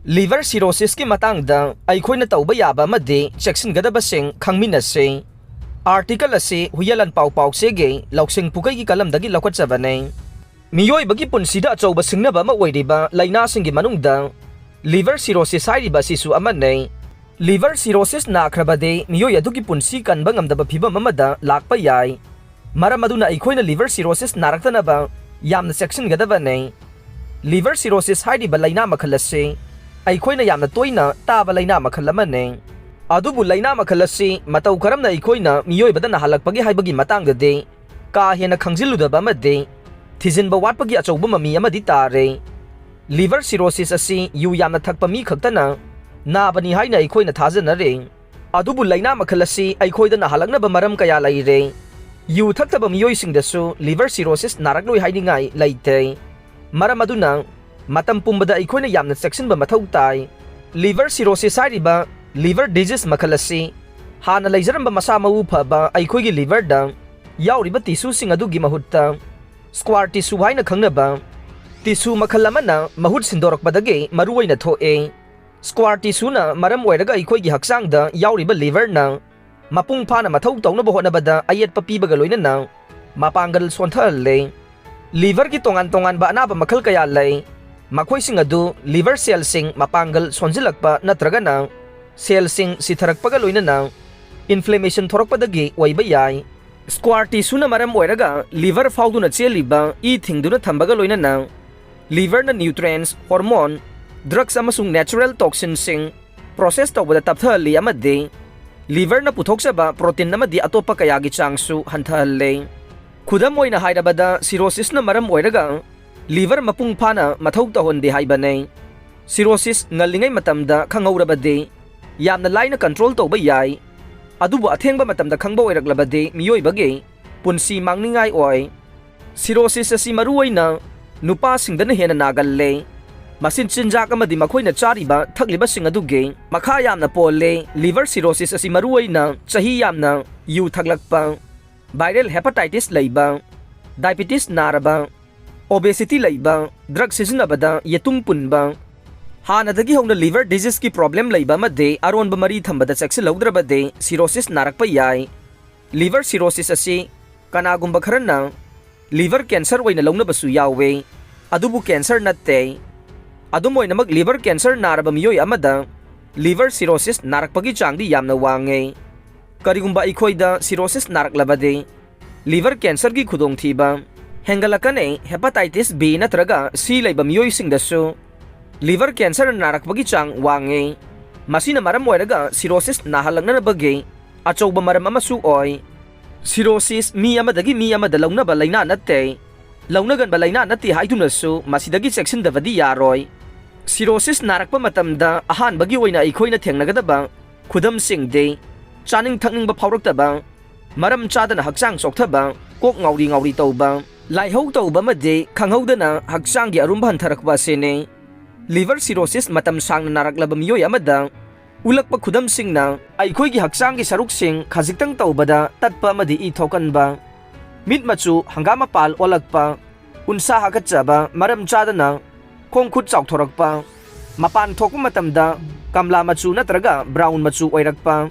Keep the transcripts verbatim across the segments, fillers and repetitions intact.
Liver cirrhosisꯀꯤ ꯃꯇꯥꯡꯗ ꯑꯩꯈꯣꯏꯅ ꯇꯧꯕ ꯌꯥꯕ ꯑꯃꯗꯤ ꯆꯦꯛꯁꯤꯟꯒꯗꯕꯁꯤꯡ ꯈꯪꯃꯤꯟꯅꯁꯤ꯫ Article ꯑꯁꯤ ꯍꯨꯏꯌꯦꯟ ꯂꯥꯟꯄꯥꯎ ꯄꯥꯎꯆꯦꯒꯤ ꯂꯧꯁꯤꯡ ꯄꯨꯈꯩꯒꯤ ꯀꯂꯝꯗꯒꯤ ꯂꯧꯈꯠꯆꯕꯅꯤ꯫ ꯃꯤꯑꯣꯏꯕꯒꯤ ꯄꯨꯟꯁꯤꯗ ꯑꯆꯧꯕ ꯁꯤꯡꯅꯕ ꯑꯃ ꯑꯣꯏꯔꯤꯕ ꯂꯥꯏꯅꯥꯁꯤꯡꯒꯤ ꯃꯅꯨꯡꯗ liver cirrhosis ꯍꯥꯏꯔꯤꯕ ꯑꯁꯤꯁꯨ ꯑꯃꯅꯤ꯫ Liver cirrhosis ꯅꯥꯈ꯭ꯔꯕꯗꯤ ꯃꯤꯑꯣꯏ ꯑꯗꯨꯒꯤ ꯄꯨꯟꯁꯤ ꯀꯟꯕ ꯉꯝꯗꯕ ꯐꯤꯚꯝ ꯑꯃꯗ ꯂꯥꯛꯄ ꯌꯥꯏ꯫ ꯃꯔꯝ ꯑꯗꯨꯅ ꯑꯩꯈꯣꯏꯅ liver cirrhosis ꯅꯥꯔꯛꯇꯅꯕ ꯌꯥꯝꯅ ꯆꯦꯛꯁꯤꯟꯒꯗꯕꯅꯤ꯫ Liver cirrhosis ꯍꯥꯏꯔꯤꯕ ꯂꯥꯏꯅꯥ ꯃꯈꯜ ꯑꯁꯤ ꯑꯩꯈꯣꯏꯅ ꯌꯥꯝꯅ ꯇꯣꯏꯅ ꯇꯥꯕ ꯂꯥꯏꯅꯥ ꯃꯈꯜ ꯑꯃꯅꯤ꯫ ꯑꯗꯨꯕꯨ ꯂꯥꯏꯅꯥ ꯃꯈꯜ ꯑꯁꯤ ꯃꯇꯧ ꯀꯔꯝꯅ ꯑꯩꯈꯣꯏꯅ ꯃꯤꯑꯣꯏꯕꯗ ꯅꯥꯍꯜꯂꯛꯄꯒꯦ ꯍꯥꯏꯕꯒꯤ ꯃꯇꯥꯡꯗꯗꯤ ꯀꯥ ꯍꯦꯟꯅ ꯈꯪꯖꯤꯜꯂꯨꯗꯕ ꯑꯃꯗꯤ ꯊꯤꯖꯤꯟꯕ ꯋꯥꯠꯄꯒꯤ ꯑꯆꯧꯕ ꯃꯃꯤ ꯑꯃꯗꯤ ꯇꯥꯔꯦ꯫ Liver cirrhosis ꯑꯁꯤ ꯌꯨ ꯌꯥꯝꯅ ꯊꯛꯄ ꯃꯤ ꯈꯛꯇꯅ ꯅꯥꯕꯅꯤ ꯍꯥꯏꯅ ꯑꯩꯈꯣꯏꯅ ꯊꯥꯖꯅꯔꯦ꯫ ꯑꯗꯨꯕꯨ ꯂꯥꯏꯅꯥ ꯃꯈꯜ ꯑꯁꯤ ꯑꯩꯈꯣꯏꯗ ꯅꯥꯍꯜꯂꯛꯅꯕ ꯃꯔꯝ ꯀꯌꯥ ꯂꯩꯔꯦ꯫ ꯌꯨ ꯊꯛꯇꯕ ꯃꯤꯑꯣꯏꯁꯤꯡꯗꯁꯨ liver cirrhosis ꯅꯥꯔꯛꯂꯣꯏ ꯍꯥꯏꯅꯤꯡꯉꯥꯏ ꯂꯩꯇꯦ꯫ ꯃꯔꯝ ꯑꯗꯨꯅ ꯃꯇꯝ ꯄꯨꯝꯕꯗ ꯑꯩꯈꯣꯏꯅ ꯌꯥꯝꯅ ꯆꯦꯛꯁꯤꯟꯕ ꯃꯊꯧ ꯇꯥꯏ꯫ Liver cirrhosis ꯍꯥꯏꯔꯤꯕ liver disease ꯃꯈꯜ ꯑꯁꯤ ꯍꯥꯟꯅ ꯂꯩꯖꯔꯝꯕ ꯃꯁꯥ ꯃꯎ ꯐꯕ ꯑꯩꯈꯣꯏꯒꯤ liverꯗ ꯌꯥꯎꯔꯤꯕ tissueꯁꯤꯡ ꯑꯗꯨꯒꯤ ꯃꯍꯨꯠꯇ scar tissue ꯍꯥꯏꯅ ꯈꯪꯅꯕ tissue ꯃꯈꯜ ꯑꯃꯅ ꯃꯍꯨꯠ ꯁꯤꯟꯗꯣꯔꯛꯄꯗꯒꯤ ꯃꯔꯨꯑꯣꯏꯅ ꯊꯣꯛꯑꯦ꯫ Scar tissueꯅ ꯃꯔꯝ ꯑꯣꯏꯔꯒ ꯑꯩꯈꯣꯏꯒꯤ ꯍꯛꯆꯥꯡꯗ ꯌꯥꯎꯔꯤꯕ liverꯅ ꯃꯄꯨꯡ ꯐꯥꯅ ꯃꯊꯧ ꯇꯧꯅꯕ ꯍꯣꯠꯅꯕꯗ ꯑꯌꯦꯠꯄ ꯄꯤꯕꯒ ꯂꯣꯏꯅꯅ ꯃꯄꯥꯡꯒꯜ ꯁꯣꯟꯊꯍꯜꯂꯦ꯫ Liverꯒꯤ ꯇꯣꯉꯥꯟ ꯇꯣꯉꯥꯟꯕ ꯑꯅꯥꯕ ꯃꯈꯜ ꯀꯌꯥ ꯂꯩ꯫ ꯃꯈꯣꯏꯁꯤꯡ ꯑꯗꯨ liver cellꯁꯤꯡ ꯃꯄꯥꯡꯒꯜ ꯁꯣꯟꯖꯤꯜꯂꯛꯄ ꯅꯠꯇ꯭ꯔꯒꯅ cellꯁꯤꯡ ꯁꯤꯊꯔꯛꯄꯒ ꯂꯣꯏꯅꯅ inflammation ꯊꯣꯔꯛꯄꯗꯒꯤ ꯑꯣꯏꯕ ꯌꯥꯏ꯫ Scar tissueꯅ ꯃꯔꯝ ꯑꯣꯏꯔꯒ liver ꯐꯥꯎꯗꯨꯅ ꯆꯦꯜꯂꯤꯕ ꯏ ꯊꯤꯡꯗꯨꯅ ꯊꯝꯕꯒ ꯂꯣꯏꯅꯅ liverꯅ nutrients, hormone, drugs ꯑꯃꯁꯨꯡ natural toxinꯁꯤꯡ process ꯇꯧꯕꯗ ꯇꯞꯊꯍꯜꯂꯤ ꯑꯃꯗꯤ liverꯅ ꯄꯨꯊꯣꯛꯆꯕ protein ꯑꯃꯗꯤ ꯑꯇꯣꯞꯄ ꯀꯌꯥꯒꯤ ꯆꯥꯡꯁꯨ ꯍꯟꯊꯍꯜꯂꯦ꯫ ꯈꯨꯗꯝ ꯑꯣꯏꯅ ꯍꯥꯏꯔꯕꯗ, cirrhosisꯅ ꯃꯔꯝ ꯑꯣꯏꯔꯒ liver ꯃꯄꯨꯡ ꯐꯥꯅ ꯃꯊꯧ ꯇꯧꯍꯟꯗꯦ ꯍꯥꯏꯕꯅꯤ꯫ Cirrhosis ꯉꯜꯂꯤꯉꯩ ꯃꯇꯝꯗ ꯈꯪꯍꯧꯔꯕꯗꯤ ꯌꯥꯝꯅ ꯂꯥꯏꯅ control ꯇꯧꯕ ꯌꯥꯏ꯫ ꯑꯗꯨꯕꯨ ꯑꯊꯦꯡꯕ ꯃꯇꯝꯗ ꯈꯪꯕ ꯑꯣꯏꯔꯛꯂꯕꯗꯤ ꯃꯤꯑꯣꯏꯕꯒꯤ ꯄꯨꯟꯁꯤ ꯃꯥꯡꯅꯤꯡꯉꯥꯏ ꯑꯣꯏ꯫ Cirrhosis ꯑꯁꯤ ꯃꯔꯨꯑꯣꯏꯅ ꯅꯨꯄꯥꯁꯤꯡꯗꯅ ꯍꯦꯟꯅ ꯅꯥꯒꯜꯂꯦ꯫ ꯃꯁꯤ ꯆꯤꯟꯖꯥꯛ ꯑꯃꯗꯤ ꯃꯈꯣꯏꯅ ꯆꯥꯔꯤꯕ ꯊꯛꯂꯤꯕꯁꯤꯡ ꯑꯗꯨꯒꯤ ꯃꯈꯥ ꯌꯥꯝꯅ ꯄꯣꯜꯂꯦ꯫ Liver cirrhosis ꯑꯁꯤ ꯃꯔꯨꯑꯣꯏꯅ ꯆꯍꯤ ꯌꯥꯝꯅ ꯌꯨ ꯊꯛꯂꯛꯄ, viral hepatitis ꯂꯩꯕ, diabetes ꯅꯥꯔꯕ, obesity ꯂꯩꯕ, drug ꯁꯤꯖꯤꯟꯅꯕꯗ ꯌꯦꯇꯨꯝ ꯄꯨꯟꯕ, ꯍꯥꯟꯅꯗꯒꯤ ꯍꯧꯅ liver diseaseꯀꯤ problem ꯂꯩꯕ ꯑꯃꯗꯤ ꯑꯔꯣꯟꯕ ꯃꯔꯤ ꯊꯝꯕꯗ ꯆꯦꯛꯁꯤꯜꯍꯧꯗ꯭ꯔꯕꯗꯤ cirrhosis ꯅꯥꯔꯛꯄ ꯌꯥꯏ꯫ Liver cirrhosis ꯑꯁꯤ ꯀꯅꯥꯒꯨꯝꯕ ꯈꯔꯅ liver cancer ꯑꯣꯏꯅ ꯂꯧꯅꯕꯁꯨ ꯌꯥꯎꯋꯦ, ꯑꯗꯨꯕꯨ cancer ꯅꯠꯇꯦ꯫ ꯑꯗꯨꯝ ꯑꯣꯏꯅꯃꯛ, liver cancer ꯅꯥꯔꯕ ꯃꯤꯑꯣꯏ ꯑꯃꯗ liver cirrhosis ꯅꯥꯔꯛꯄꯒꯤ ꯆꯥꯡꯗꯤ ꯌꯥꯝꯅ ꯋꯥꯡꯉꯦ꯫ ꯀꯔꯤꯒꯨꯝꯕ ꯑꯩꯈꯣꯏꯗ cirrhosis ꯅꯥꯔꯛꯂꯕꯗꯤ, liver cancerꯒꯤ ꯈꯨꯗꯣꯡꯊꯤꯕ ꯍꯦꯟꯒꯠꯂꯛꯀꯅꯤ꯫ Hepatitis B ꯅꯠꯇ꯭ꯔꯒ C ꯂꯩꯕ ꯃꯤꯑꯣꯏꯁꯤꯡꯗꯁꯨ liver cancer ꯅꯥꯔꯛꯄꯒꯤ ꯆꯥꯡ ꯋꯥꯡꯉꯤ꯫ ꯃꯁꯤꯅ ꯃꯔꯝ ꯑꯣꯏꯔꯒ cirrhosis ꯅꯥꯍꯜꯂꯛꯅꯕꯒꯤ ꯑꯆꯧꯕ ꯃꯔꯝ ꯑꯃꯁꯨ ꯑꯣꯏ꯫ Cirrhosis ꯃꯤ ꯑꯃꯗꯒꯤ ꯃꯤ ꯑꯃꯗ ꯂꯧꯅꯕ ꯂꯩꯅꯥ ꯅꯠꯇꯦ, ꯂꯧꯅꯒꯟꯕ ꯂꯩꯅꯥ ꯅꯠꯇꯦ ꯍꯥꯏꯗꯨꯅꯁꯨ ꯃꯁꯤꯗꯒꯤ ꯆꯦꯛꯁꯤꯟꯗꯕꯗꯤ ꯌꯥꯔꯣꯏ꯫ Cirrhosis ꯅꯥꯔꯛꯄ ꯃꯇꯝꯗ ꯑꯍꯥꯟꯕꯒꯤ ꯑꯣꯏꯅ ꯑꯩꯈꯣꯏꯅ ꯊꯦꯡꯅꯒꯗꯕ ꯈꯨꯗꯝꯁꯤꯡꯗꯤ ꯆꯥꯅꯤꯡ ꯊꯛꯅꯤꯡꯕ ꯐꯥꯎꯔꯛꯇꯕ, ꯃꯔꯝ ꯆꯥꯗꯅ ꯍꯛꯆꯥꯡ ꯆꯣꯛꯊꯕ, ꯀꯣꯛ ꯉꯥꯎꯔꯤ ꯉꯥꯎꯔꯤ ꯇꯧꯕ, ꯂꯥꯏꯍꯧ ꯇꯧꯕ ꯑꯃꯗꯤ ꯈꯪꯍꯧꯗꯅ ꯍꯛꯆꯥꯡꯒꯤ ꯑꯔꯨꯝꯕ ꯍꯟꯊꯔꯛꯄ ꯑꯁꯤꯅꯤ꯫ Liver cirrhosis ꯃꯇꯝ ꯁꯥꯡꯅ ꯅꯥꯔꯛꯂꯕ ꯃꯤꯑꯣꯏ ꯑꯃꯗ ꯎꯠꯂꯛꯄ ꯈꯨꯗꯝꯁꯤꯡꯅ ꯑꯩꯈꯣꯏꯒꯤ ꯍꯛꯆꯥꯡꯒꯤ ꯁꯔꯨꯛꯁꯤꯡ ꯈꯖꯤꯛꯇꯪ ꯇꯧꯕꯗ ꯇꯠꯄ ꯑꯃꯗꯤ ꯏ ꯊꯣꯛꯍꯟꯕ, ꯃꯤꯠ ꯃꯆꯨ ꯍꯪꯒꯥꯝ ꯃꯄꯥꯜ ꯑꯣꯜꯂꯛꯄ, ꯎꯟꯁꯥ ꯍꯥꯀꯠꯆꯕ, ꯃꯔꯝ ꯆꯥꯗꯅ ꯈꯣꯡ ꯈꯨꯠ ꯆꯥꯎꯊꯣꯔꯛꯄ, ꯃꯄꯥꯟ ꯊꯣꯛꯄ ꯃꯇꯝꯗ ꯀꯝꯂꯥ ꯃꯆꯨ ꯅꯠꯇ꯭ꯔꯒ brown ꯃꯆꯨ ꯑꯣꯏꯔꯛꯄ,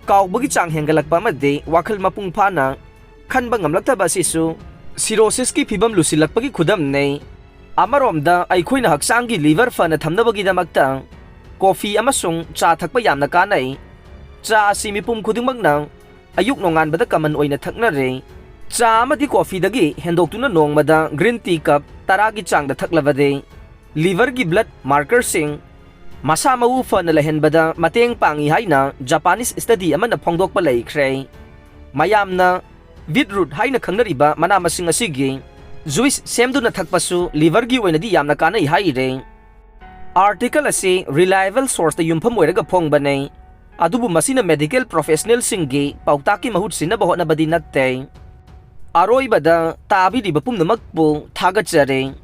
ꯀꯥꯎꯕꯒꯤ ꯆꯥꯡ ꯍꯦꯟꯒꯠꯂꯛꯄ ꯑꯃꯗꯤ ꯋꯥꯈꯜ ꯃꯄꯨꯡ ꯐꯥꯅ ꯈꯟꯕ ꯉꯝꯂꯛꯇꯕ ꯑꯁꯤꯁꯨ cirrhosisꯀꯤ ꯐꯤꯕꯝ ꯂꯨꯁꯤꯜꯂꯛꯄꯒꯤ ꯈꯨꯗꯝꯅꯤ꯫ ꯑꯃꯔꯣꯝꯗ, ꯑꯩꯈꯣꯏꯅ ꯍꯛꯆꯥꯡꯒꯤ liver ꯐꯅ ꯊꯝꯅꯕꯒꯤꯗꯃꯛꯇ coffee ꯑꯃꯁꯨꯡ ꯆꯥ ꯊꯛꯄ ꯌꯥꯝꯅ ꯀꯥꯟꯅꯩ꯫ ꯆꯥ ꯑꯁꯤ ꯃꯤꯄꯨꯝ ꯈꯨꯗꯤꯡꯃꯛꯅ ꯑꯌꯨꯛ ꯅꯣꯡꯉꯥꯟꯕꯗ common ꯑꯣꯏꯅ ꯊꯛꯅꯔꯦ꯫ ꯆꯥ ꯑꯃꯗꯤ coffeeꯗꯒꯤ ꯍꯦꯟꯗꯣꯛꯇꯨꯅ ꯅꯣꯡꯃꯗ green tea cup ꯇꯔꯥꯒꯤ ꯆꯥꯡꯗ ꯊꯛꯂꯕꯗꯤ liverꯒꯤ blood markerꯁꯤꯡ ꯃꯁꯥ ꯃꯎ ꯐꯅ ꯂꯩꯍꯟꯕꯗ ꯃꯇꯦꯡ ꯄꯥꯡꯏ ꯍꯥꯏꯅ Japanese study ꯑꯃꯅ ꯐꯣꯡꯗꯣꯛꯄ ꯂꯩꯈ꯭ꯔꯦ꯫ ꯃꯌꯥꯝꯅ beetroot ꯍꯥꯏꯅ ꯈꯪꯅꯔꯤꯕ ꯃꯅꯥ ꯃꯁꯤꯡ ꯑꯁꯤꯒꯤ juice ꯁꯦꯝꯗꯨꯅ ꯊꯛꯄꯁꯨ liverꯒꯤ ꯑꯣꯏꯅꯗꯤ ꯌꯥꯝꯅ ꯀꯥꯟꯅꯩ ꯍꯥꯏꯔꯦ꯫ Article ꯑꯁꯤ reliable sourceꯇ ꯌꯨꯝꯐꯝ ꯑꯣꯏꯔꯒ ꯐꯣꯡꯕꯅꯦ, ꯑꯗꯨꯕꯨ ꯃꯁꯤꯅ medical professionalꯁꯤꯡꯒꯤ ꯄꯥꯎꯇꯥꯛꯀꯤ ꯃꯍꯨꯠ ꯁꯤꯟꯅꯕ ꯍꯣꯠꯅꯕꯗꯤ ꯅꯠꯇꯦ꯫ ꯑꯔꯣꯏꯕꯗ, ꯇꯥꯕꯤꯔꯤꯕ ꯄꯨꯝꯅꯃꯛꯄꯨ ꯊꯥꯒꯠꯆꯔꯤ꯫